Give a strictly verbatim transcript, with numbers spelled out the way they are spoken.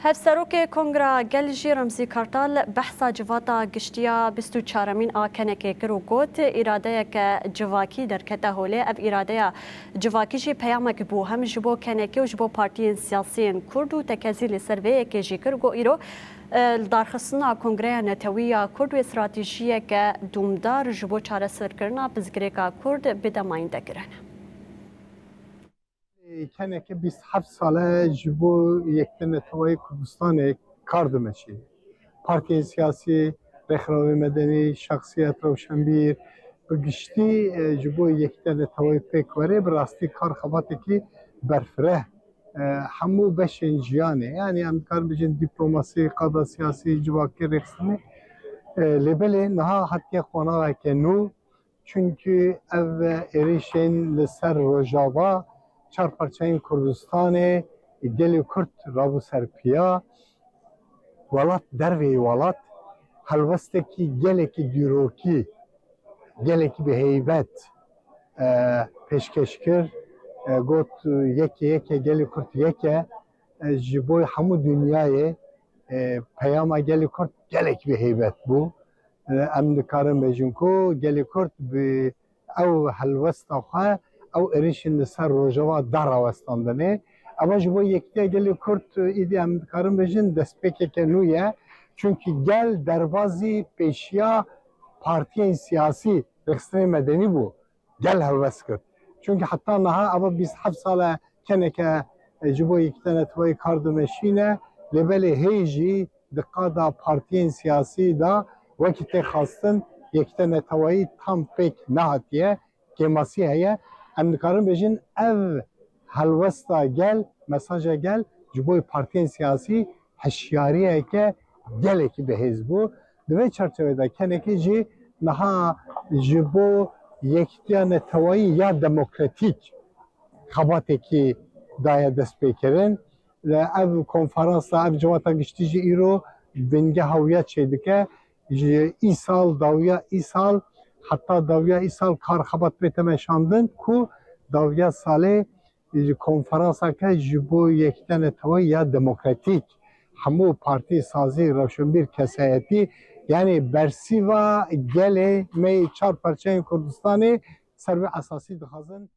Hevserokê Kongra Gel jî Remzî Kartal behsa civata giştiya bîst û çaremîn a kenekê kir û got, îradeyeke civakî derkete holê. Ev îradeya civakî jî peyamek bû hem ji bo kenekê û ji bo partiyên siyasiyên Kurd û tekezî li ser vê yekê jî kir. Got îro, e, li darxistina Kongreya Netewî ya Kurd wê stratejiyeke dûmdar ji bo çareserkirina pirsgirêka Kurd bide mayîndekirin. Keneke bîst heft sal e ji bo Yekîtiya Neteweyê Kurdistanê kar dimeşî. Partiyên siyasî, rêxrawên medenî, şexsiyet, rewşenbîr, bi giştî, e, ji bo Yekîtiya Neteweyê pêk were, bi rastî kar xebatekî berfireh, e, hemû beşên jiyanê, yanî em dikarin bijin dîplomasî, qada siyasî, civakî, rêxistinê, e, lê belê niha hatiye qonaxeke nû, çunkî ev êrîşên li ser Rojava, çar parçeyên Kurdistanê, gelê Kurd rabû ser piya, welat derveyî welat helwestekî gelekî dîrokî, gelekî bi heybet, e, pêşkeş kir. E, got, yekê yekê gelê Kurd yek e, e, ji bo hemû dinyayê, e, peyama gelê Kurd gelekî bi heybet bû. E, em dikarin bêjin ku gelê Kurd bi ew helwesta xwe, ew êrîşên li ser Rojava da rawestandinê. Eva ji bo yekîtiya gelê Kurd, îdî em dikarin bêjin destpêkeke nû ye. Çunkî gel derbazî pêşiya partiyên siyasî, rêxistinên medenî bû. Gel helwest kir. Çunkî heta niha eva bîst heft sal e keneke, e, ji bo Yekîtiya Neteweyê kar dimeşîne, lê belê hê jî di qada partiyên siyasî de wekî tê xwestin Yekîtiya Neteweyî tam pêk nehatiye, kêmasî heye. Em dikarin bêjin ev helwesta gel, mesaja gel ji bo partiyên siyasî hişyariyeke gelekî bihêz bû. Di vê çerçevê de kenekê jî niha ji bo Yekîtiya Neteweyî ya Demokratîk xebatekî daye destpêkirin. Ev konferansa, ev civata giştî jî îro bingeha wî ya çêdike. Ji îsal, dawiya îsal, heta dawiya îsal kar xebat bête meşandin ku dawiya salê ji konferansake ji bo Yekîtiya Neteweyî ya Demokratîk, hemû partî, sazî, rewşenbîr, kesayetî, yanî bersîva gelê me yê çar parçeyên Kurdistanê ser wê esasî dixwazin.